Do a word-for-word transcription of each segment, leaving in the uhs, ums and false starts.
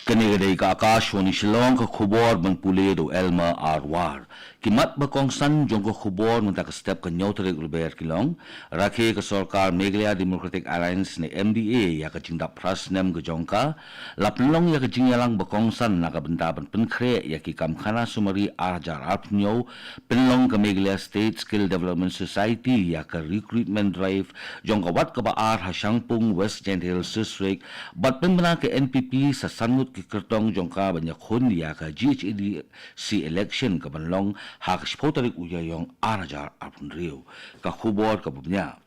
Kane ka dei ka Akashvani Shillong, ka khubor ban pule da u Elmer Arwar. Ki mat ba kongsan jong ka khubor mynta ka step ka hynñiew tarik Lber ki long, rakhe ka sorkar Meghalaya Democratic Alliance ne M D A ïa ka jingdap phra snem ka jong ka, la pynlong ïa ka jingïalang ba kongsan na ka bynta ban pynkhreh ïa ki kam khana sumari ar hajar arphew hynñiew, pynlong ka Meghalaya State Skill Development Society ïa ka recruitment drive jong ka wat kaba ar ha Shangpung, West Jaintia Hills District, bad pynbna ka N P P sa san ngut ki kyrtong jong ka ban ïakhun ïa ka G H A D C election kaban long ha ka shiphew tarik u Ïaïong ar hajar arphew hynriew. Ka khubor kaba bniah.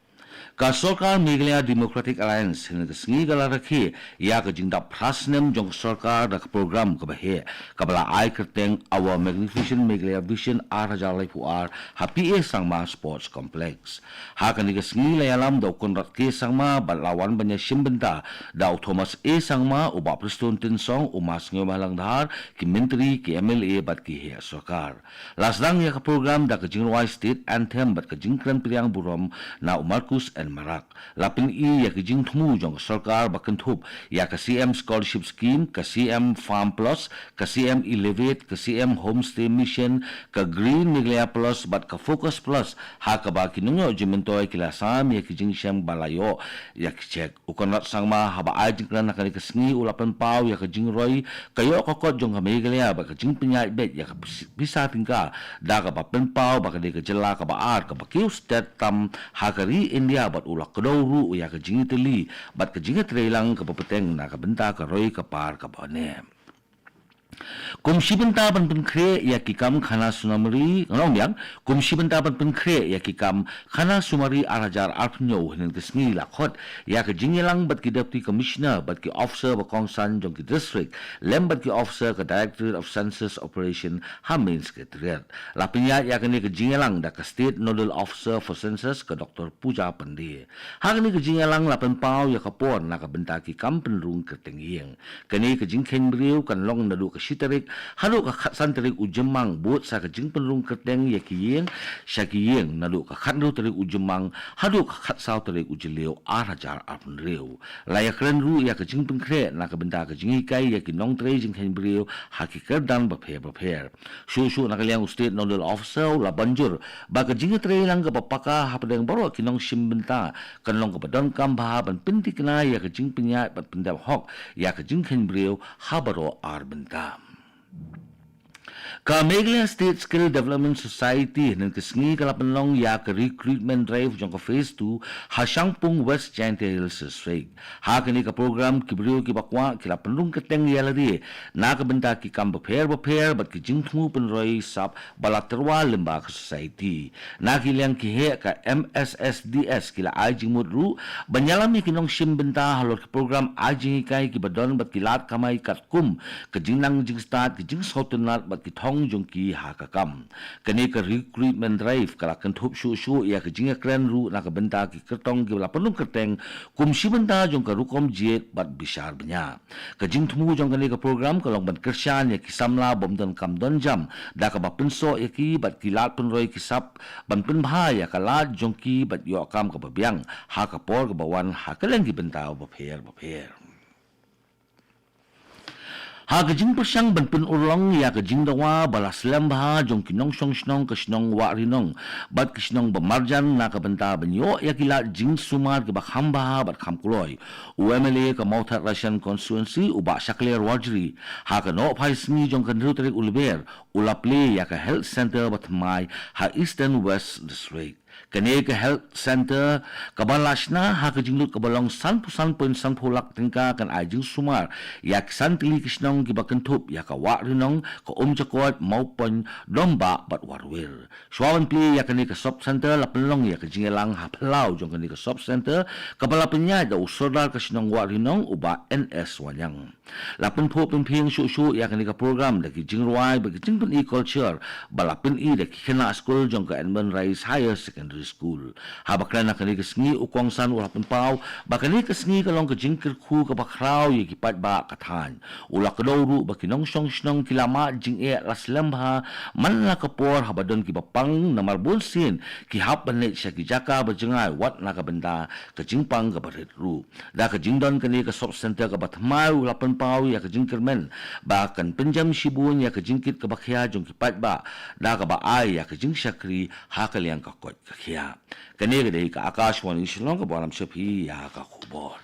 Ka sorkar Meghalaya Democratic Alliance hynne ka sngi ka la rakhe ïa ka jingdap phra snem jong ka sorkar da ka program kaba heh, kaba la ai kyrteng Our Magnificent Meghalaya Vision ar hajar laiphew ar ha P A Sangma Sports Complex. Ha kane ka sngi la ïalam da u Conrad K Sangma bad la wan ban ïashim bynta da u Thomas A Sangma, u Bah Prestone Tynsong, u Ma Sniawbhalang Dhar, ki myntri, ki M L A bad ki heh sorkar. La sdang ïa ka program da ka jingrwai state anthem bad ka jingkren pdiang burom na u Marcus N Marak. La pyni ïa ka jingthmu jong ka sorkar ba kynthup ïa ka C M Scholarship Scheme, ka C M Farm Plus, ka C M Elevate, ka C M Homestay Mission, ka Green Meghalaya Plus bad ka Focus Plus, ha kaba ki nongïoh jingmyntoi ki la sam ïa ki jingshem ba la ïoh ïa ki cheque. U Conrad Sangma haba ai jingkren ha kane ka sngi u la pynpaw ïa ka jingroi ka ïoh ka kot jong ka Meghalaya bad ka jingpynïaid beit ïa ka pis-, pisa tyngka, da kaba pynpaw ba ka dei ka jylla kaba ar kaba kiew stet tam ha ka ri India bad u la kdew ruh ïa ka jingïatylli bad ka jingïatreilang kaba bteng na ka bynta ka roi ka par kaba ne. Kum shi bynta ban pynkhreh ïa ki kam khana sumari, nga ong biang, kum shi bynta ban pynkhreh ïa ki kam khana sumari ar hajar arphew hynñiew, hynne ka sngi la khot ïa ka jingïalang bad ki Deputy Commissioner bad ki officer ba kongsan jong ki district lem bad ki officer ka Directorate of Census Operation ha Main Secretariat. La pynïaid ïa kane ka jingïalang da ka State Nodal Officer for Census, ka Doctor Pooja Pandey. Ha kane ka jingïalang la pynpaw ïa ka por na ka bynta ki kam pynrung kyrteng ïing. Kane ka jingkheiñ briew kan long naduh ka shi tarik haduh ka khatsan tarik u Jymmang, bud sa ka jingpynrung kyrteng ïa ki ïing sha ki ïing naduh ka khathynriew tarik u Jymmang haduh ka khatsaw tarik u Jylliew ar hajar arphew hynriew. La ïakren ruh ïa ka jingpynkhreh na ka bynta ka jinghikai ïa ki nongtrei jingkheiñ briew ha ki kyrdan bapher bapher. Shuh shuh na ka liang u State Nodal Officer u la ban jur ba ka jingïatreilang kaba paka hapdeng baroh ki nongshim bynta kan long kaba donkam bha ban pynthikna ïa ka jingpynïaid bad pyndep hok ïa ka jingkheiñ briew ha baroh ar bynta. Ka Meghalaya State Skill Development Society hynne ka sngi ka la pynlong ïa ka recruitment drive jong ka phase two ha Shangpung, West Jaintia Hills District. Ha kane ka program ki briew kiba kwah ki la pynrung kyrteng ïa lade na ka bynta ki kam bapher bapher bad ki jingthmu pynroi sap ba la tyrwa lyngba ka society. Na ki liang ki heh ka M S S D S ki la ai jingmut ruh ban ïalam ïa ki nongshim bynta halor ki program ai jinghikai kiba don bad ki lad kamai katkum ka jingnang jingstad, ki jingsngewtynnat bad ki thong jong ki ha ka kam. Kane ka recruitment drive ka la kynthup shuh shuh ïa ka jingïakren ruh na ka bynta ki kyrtong kiba la pynrung kyrteng kum shi bynta jong ka rukom jied bad bishar bniah. Ka jingthmu jong kane ka program ka long ban kyrshan ïa ki samla bym don kam don jam da kaba pynsoh ïa ki bad ki lad pynroi ki sap ban pynbha ïa ka lad jong ki bad ïoh kam kaba biang ha ka por kaba wan ha ka liang ki bynta bapher bapher. Ha ka jingpyrshang ban pynurlong ïa ka jingdawa ba la slem bha jong ki nongshong shnong ka shnong Wahrinong bad ka shnong Bamarjan na ka bynta ban ïoh ïa ki lad jingsumar kiba kham bha bad kham kloi, u M L A ka Mawthadraishan constituency u Bah Shakliar Warjri ha ka nohphai sngi jong ka hynriew tarik u Lber u la plie ïa ka health centre ba thymmai ha Eastern West District. Kane ka health centre kaba la shna ha ka jinglut kaba long sanphew san point sanphew lak tyngka kan ai jingsumar ïa ki san tylli ki shnong kiba kynthup ïa ka Wahrinong, ka Umjakot, Mawpon, Dombah bad Warwir. Shuwa ban plie ïa kane ka sub centre la pynlong ïa ka jingïalang ha phyllaw jong kane ka sub centre kaba la pynïaid da u Sordar ka shnong Wahrinong u Bah N S Wanniang. La pynphuh pynphieng shuh shuh ïa kane ka program da ki jingrwai bad ki jingpyni culture ba la pyni da ki khynnah skul jong ka Edmund Rice Higher Secondary Secondary School. Haba kren ha kane ka sngi, u kongsan u la pynpaw ba kane ka sngi ka long ka jingkyrkhu kaba khraw ïa ki paidbah ka thaiñ. U la kdew ruh ba ki nongshong shnong ki la mad jingeh la slem bha man la ka por haba don kiba pang, namar bun sien ki hap ban leit sha ki jaka ba jngai wat na ka bynta ka jingpang kaba rit ruh. Da ka jingdon kane ka sub center kaba thymmai, u la pynpaw ïa ka jingkyrmen ba kan pynjem shibun ïa ka jingkit kaba khia jong ki paidbah da kaba ai ïa ka jingshakri ha ka liang ka koit ka khiah. Kane ka dei ka Akashvani Shillong kaba lam sha phi ïa ka khubor.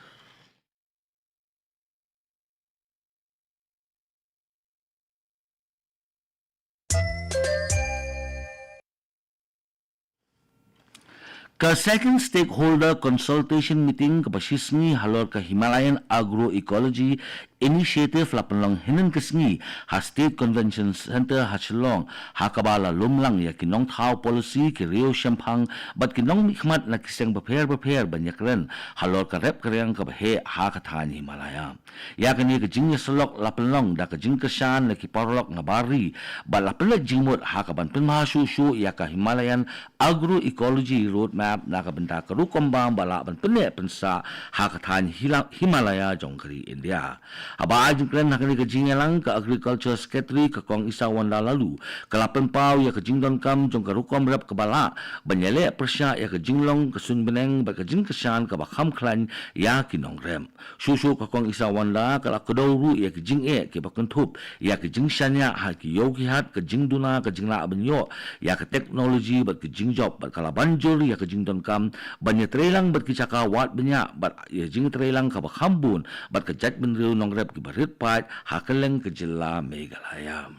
Ka second stakeholder consultation meeting kaba shisngi halor ka Himalayan Agroecology Initiative la pynlong hynnin ka sngi ha State Convention Centre ha Shillong, ha kaba la lum lang ïa ki nongthaw policy, ki riew shemphang bad ki nongmihkhmat na ki seng bapher bapher ban ïakren halor ka rep ka riang kaba heh ha ka thaiñ Himalaya. Ïa kane ka jingïasyllok la pynlong da ka jingkyrshan na ki paralok na bar ri bad la pynleit jingmut ha kaban pynbha shuh shuh ïa ka Himalayan Agroecology Roadmap na ka bynta ka rukom bam ba lah ban pynneh pynsah ha ka thaiñ Hila-, Himalaya jong ka ri India. Haba ai jingkren ha kane ka jingïalang, ka Agriculture Secretary ka Kong Isawanda Laloo ka la pynpaw ïa ka jingdonkam jong ka rukom rep kaba lah ban ïaleh pyrshah ïa ka jinglong ka suiñ bneng bad ka jingkyrshan kaba kham khlaiñ ïa ki nongrep. Shuh shuh ka Kong Isawanda ka la kdew ruh ïa ki jingeh kiba kynthup ïa ki jingshaniah ha ki ïew ki hat, ka jingduna, ka jinglah ban ïoh ïa ka teknoloji bad ki jingjop, bad ka la ban jur ïa ka jingdonkam ban ïatreilang bad ki jaka wad bniah bad ïa jingtreilang kaba kham bun bad ka jaitbynriew nongrep kiba rit paid ha kylleng ka jylla Meghalaya.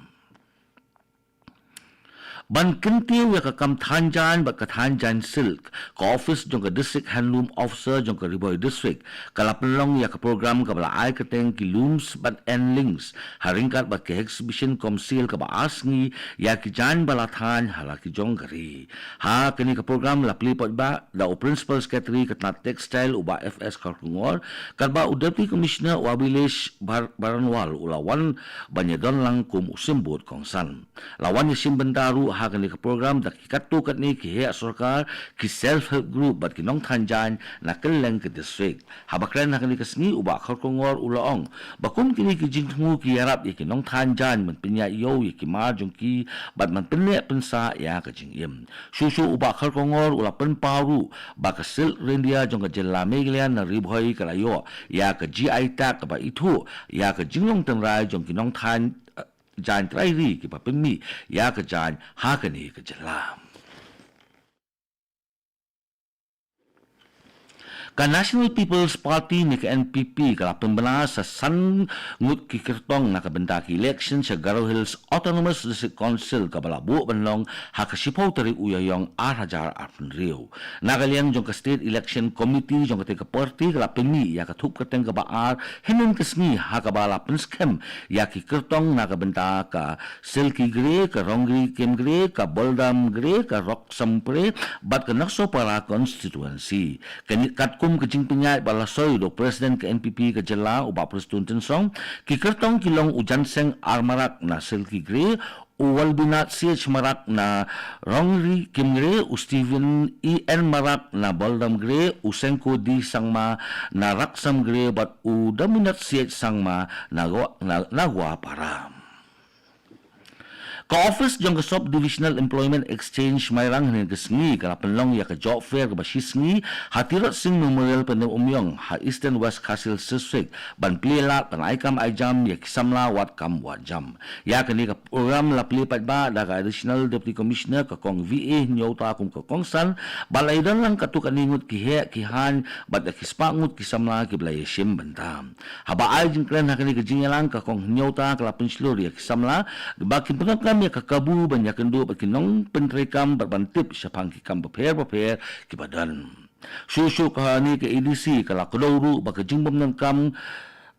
Ban kyntiew ïa ka kam thaiñ jaiñ bad ka thaiñ jaiñ silk, ka office jong ka District Handloom Officer jong ka Ri Bhoi District ka la pynlong ïa ka program kaba la ai kyrteng ki Looms bad Endlinks, ha ryngkat bad ka exhibition kum sale kaba ar sngi ïa ki jaiñ ba la thaiñ ha la ki jong ka ri. Ha kane ka program la plie paidbah da u Principal Secretary ka tnat Textile, u Bah F S Kharkongor, katba u Deputy Commissioner u Abhilash Bar-, Baranwal u la wan ban ïadon lang kum u symbud kongsan. La wan ïashim bynta ruh ha kane ka program da ki katto katne ki heh sorkar, ki self help group bad ki nongthaiñ jaiñ na kylleng ka district. Haba kren ha kane ka sngi, u Bah Kharkongor u la ong ba kum kine ki jingthmu ki ïarap ïa ki nongthaiñ jaiñ ban pynïaid ïew ïa ki mar jong ki bad ban pynneh pynsah ïa ka jingim. Shuh shuh u Bah Kharkongor u la pynpaw ruh ba ka Silk Reindeer jong ka jylla Meghalaya na Ri Bhoi ka la ïoh ïa ka G I tag kaba ithuh ïa ka jinglong tynrai jong ki nongthaiñ, eh, jaiñ trai ri kiba pynmih ïa ka jaiñ ha kane ka jylla. Ka National People's Party ne ka N P P ka la pynbna sa san ngut ki kyrtong na ka bynta ki election sha Garo Hills Autonomous District Council kaba la buh ban long ha ka shiphew tarik u Ïaïong ar hajar arphew hynriew. Na ka liang jong ka State Election Committee jong katei ka party ka la pynmih ïa ka thup kyrteng kaba ar hynnin ka sngi ha kaba la pynskhem ïa ki kyrtong na ka bynta ka Silky Grey, ka Rongri Kim Grey, ka Boldam Grey, ka Roxham Grey bad ka Naksopara constituency. Kane katkum ka jingpynïaid ba la soi da u President ka N P P ka jylla u Bah Prestone Tynsong, ki kyrtong ki long u Janseng Armarak na Silky Grey, u Walbinath C H Marak na Rongri Kim Grey, u Stephen E N Marak na Boldam Grey, u Sengko D Sangma na Roxham Grey bad u Daminath C H Sangma na Go-, na, na Goapara. Ka office jong ka Sub Divisional Employment Exchange Mairang hynnin ka sngi ka la pynlong ïa ka job fair kaba shisngi ha Tirot Sing Memorial Pynemumïong ha Eastern West Khasi Hills District ban plie lad ban ai kam ai jam ïa ki samla wad kam wad jam. Ïa kane ka program la plie paidbah da ka Additional Deputy Commissioner ka Kong V A Hynñiewta kum ka kongsan bad la ïadon lang katto katne ngut ki heh ki haiñ bad da ki spah ngut ki samla kiba la ïashim bynta. Haba ai jingkren ha kane ka jingïalang ka Kong Hynñiewta ka la pynshlur ïa ki samla ba kin pyndonkam ïa ka kabu ban ïakynduh bad ki nongpyntreikam bad ban tip shaphang ki kam bapher bapher kiba don. Shuh shuh kane ka A D C ka la kdew ruh ba ka jingbym donkam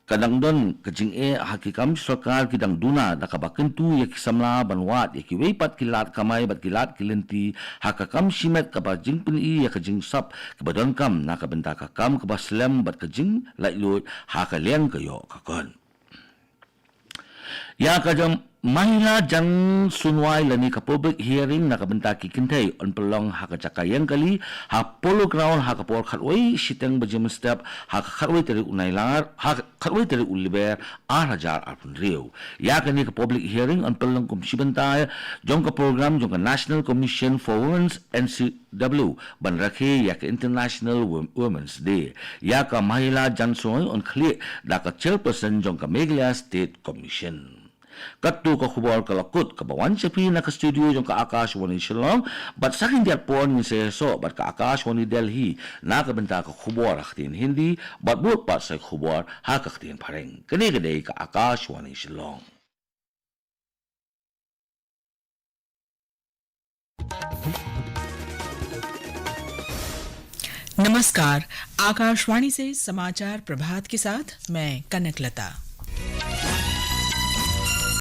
ka dang don ka jingeh ha ki kam sorkar ki dang duna da kaba kyntu ïa ki samla ban wad ïa kiwei pat ki lad kamai bad ki lad ki lynti ha ka kam shimet kaba jingpyni ïa ka jingsap kaba donkam na ka bynta ka kam kaba slem bad ka jinglaitluid ha ka liang ka ïoh ka kot. Ïa ka jam Mahila Jan Sunwai lane ka public hearing na ka bynta ki kynthei yn pynlong ha ka jaka ïeng kali ha Polo Ground ha ka por khatwei shiteng baje mynstep ha ka khatwei tarik u Nailar, ha ka khatwei tarik u Lber ar hajar arphew hynriew. Ïa kane ka public hearing yn pynlong kum shi bynta jong ka program jong ka National Commission for Women's N C W ban rakhe ïa ka International Wom- Women's Day. Ïa ka Mahila Jan Sunwai yn khlieh da ka chairperson jong ka Meghalaya State Commission. Katto ka khubor ka la kut kaba wan sha phi na ka studio jong ka Akashvani Shillong, bad sa khyndiat por ngin sa ïasoh bad ka Akashvani Delhi na ka bynta ka khubor ha ka ktien Hindi, bad bud pat sa ka khubor ha ka ktien Phareng. Kane ka dei ka Akashvani Shillong. नमस्कार, आकाशवाणी से समाचार प्रभात के साथ मैं कनकलता।